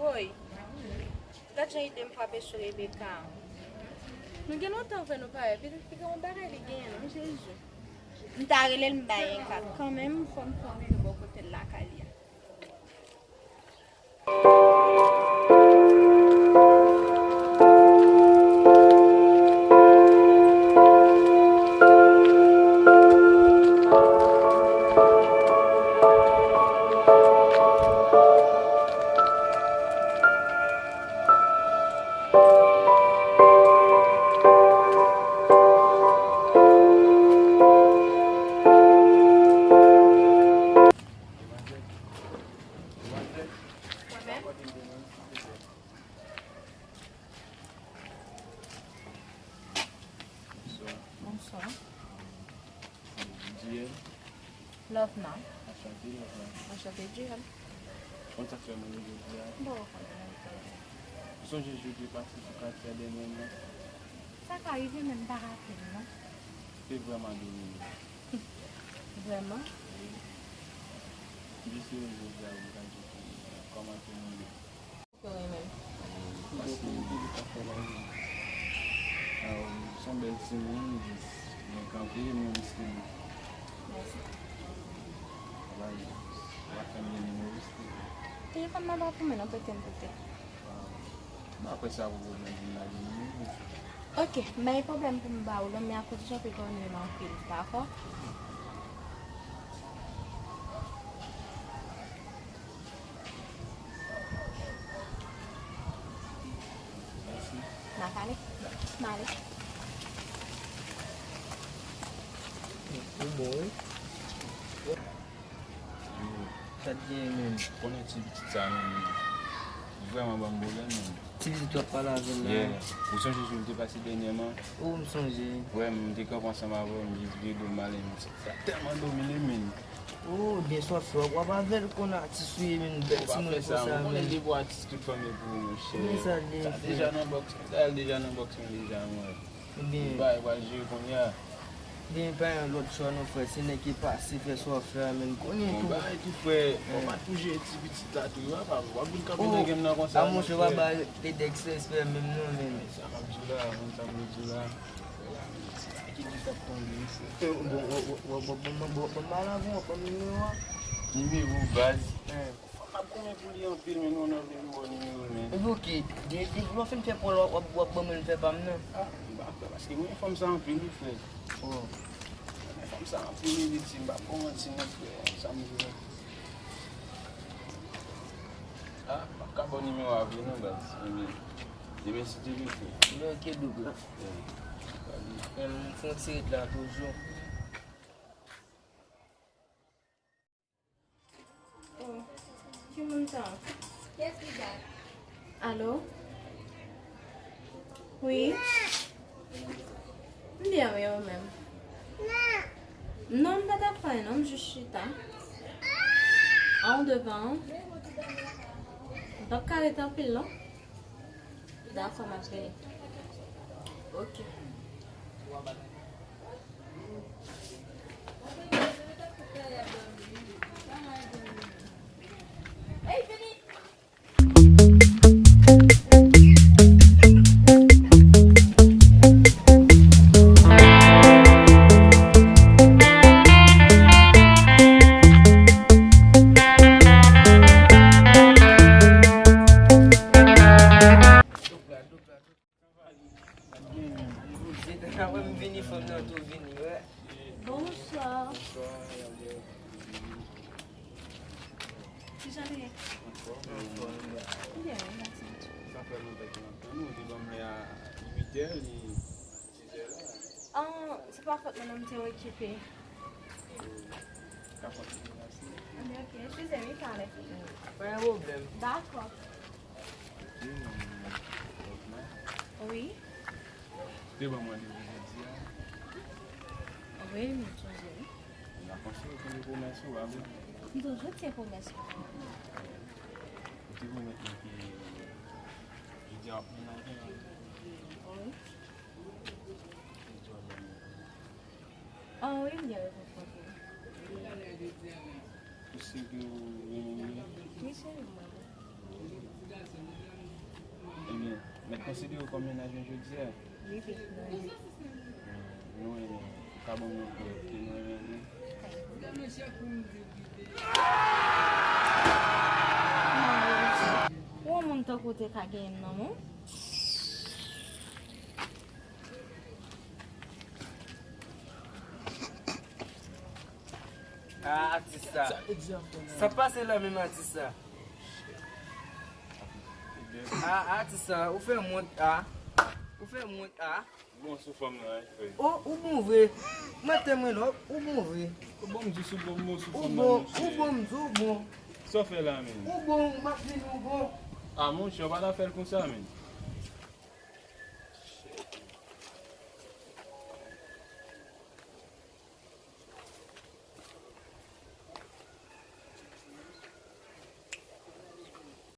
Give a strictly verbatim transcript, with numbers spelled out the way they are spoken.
Woy, gad jan ide m frape sou Rebecca. Nou gen lontan vre nou pa wè, pitit piga yon bagay li genyen non, Jezi. M ta rele l m bay yon kat kanmenm, fò m fè yon tou bò kote l lakay li a. Bonswa. J L. Love nan. Anchante, Love nan. Anchante, J L. Konn sa k fè m rele jodi a? Bon, ou konnen. Ou sonje jou te pase sou katye a dènyèman? Sa ka rive, men m pa raple m non. Te vrèman domine. Vrèman? Wi. M jis rele jodi a pou m ka di w kòman ke nou ye. Ke renmen. Paske li te ka fè la wi. Ah, w se yon bèl timoun, jis byen kanpe, men w reste debout. Mèsi. Travay, w ap fè m gen nimewo w, silvouplè. Telefòn nan pa pou mwen non, prete m poutèt. Ah, m pa kwè sa pou pwoblèm pou m lage nimewo w. Ok, m bay pwoblèm pou m ba ou l, men akoz ou chante kòmye m anpil, dakò? Mèsi. N a pale? M ale. Ou bon, wi. Sa t genyen menm? Konnen ti pitit sa menm, li vrèman ban m pwoblèm menm. Ti pitit w ap pale avè l la? Yeah. Ou sonje jou nou te pase dènyèman? O, m sonje. Wè, m te kanpe ansanm avè w, m jis vire do m ale, men sa tèlman domine m, men. O, byen sa w ap fè, w ap avè l konn atis ou ye, men bèl timoun konsa, men. Ou pa fè sa, men konnen depi w atis tout fanmi pou ou, monchè. Men sa l ye, frè. Sa deja nan bòks, sa deja nan bòks mwen deja, mwen. Ebyen, bagay pral jere kounye a. Ebyen, pa yon lòt chwa non, frè. Se nèg ki pase fè sa w ap fè a, men konnen tou. Bon, bagay tou, frè. Fò w pa tou jere ti pitit la tou, wi, papa. W ap vin kanpe nan game nan konsa, non, frè. A, monchè, w ap ba Edex respè menm non, men. Sa m ap di w la, konn sa m vle di w la. Sa ki di k ap tonbe, wi, frè. Bon, bon, bon, bon, bon, bon, m al avè w, ban m nimewo a. Nimewo, baz. Fò m ap konnen pou li anpil, men nou nan vle m ba w nimewo l, men. Epi oke, de, de, lè w fin fè pa w la, w ap, w ap ban mwen l fè pa m nan. Ah, m pa kwè, paske m renmen fanm sa anpil, wi, frè. Oh. M renmen fanm sa anpil, wi, Liti, m p ap ba w manti, non, frè, sa m di w la. Ah, m p ap ka ba w nimewo a vre, non, baz. Ebyen, demen si Dye vle, frè. Ebyen, oke, doub la. Yeah. Salut. Em, m fè yon ti ret la toujou. Oh, ki moun sa? Alo? Wi? M byen, wi, ou menm? Non, m pa t ap fè anyen, non, m jis chita. An ou devan an? M p ap ka ret anpil, non. Dakò, m ap vini. Ok. Apre m vini, fanm nan tou vini, wè. Bonswa. Kijan nou ye? Anfòm. Byen, mèsi. Sa fè lontan ke m ap tann ou, ou te ban m lè a uit è, li sis è la. Ah, se pa fòt mwen non, m te okipe. Ka kontinye pase. Anben, ok. Eskize m, wi, talè. Pa gen pwoblèm. Dakò. Wi. Ou te ban m randevou jodi a. Wi, m sonje, wi. M ap panse ou kenbe pwomès ou a, wi. M toujou tyen pwomès mwen. Ou te pwomèt mwen ke jodi a w ap mennen avè m. Wi. Jodi a w ap mennen avè m. Ah wi, m gen rezon pou sa. Ou si ke ou renmen m vre? Wi, cheri, m renmen. Mèt konsidere w kòm mennaj mwen jodi a. Wi, wi, nou renmen. Nou renmen w. Ou ka ban m yon pwèv ke nou renmen nou. Ou yon moun tankou w te ka genyen m nan men w? Ah, atis sa. Sa k pase la menm, atis sa? Ah, atis sa, ou fè m wont, ah. Ou fè m wont, ah. Ou bon sou fanm nan, wi, frè. Oh, ou bon vre. Mwen te mwen lòk, ou bon vre. Ou bon, m di sou bon, m bon sou fanm nan, monchè. Ou bon, m di ou bon. Sa w fè la menm? Ou bon, m ap vin ou bon. Ah, monchè, w pa ta fè l konsa menm.